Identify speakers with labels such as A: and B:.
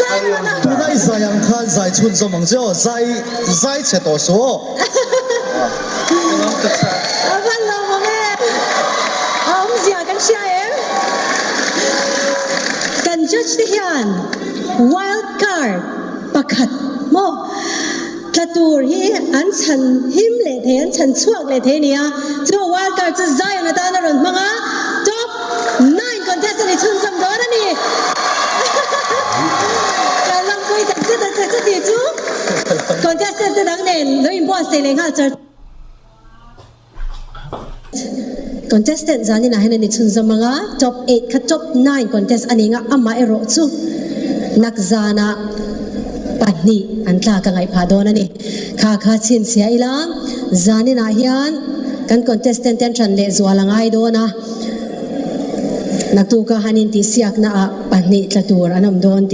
A: Tuna i zai ang khan zai chhunzawm ang che aw, zai zai chhe tawh suh aw.
B: A van lawmawm e, a awmzia kan hria em? Kan judge te hian wild card pakhat maw tla tur hi an chhan him leh thei, an chhan chhuak leh thei a ni a, chu wild card chu Zion atan a rawn hmang a, top nine contestant i chhunzawm dawn a ni. Kan lawmpui tak zet a che chuti chu contestant te dang nen lo inbuatsaih leh nghal char. Contestant zanin ah hian an inchhunzawm ang a, top eight kha top nine contest a ni ang a, amah erawh chu nak zanah pahnih an tlak a ngaih phah dawn a ni. Kha kha chhinchhiah ila zanin ah hian kan contestant te an ṭhan leh zual a ngai dawn a, naktuka han intihsiakna ah pahnih tla tur an awm dawn tih.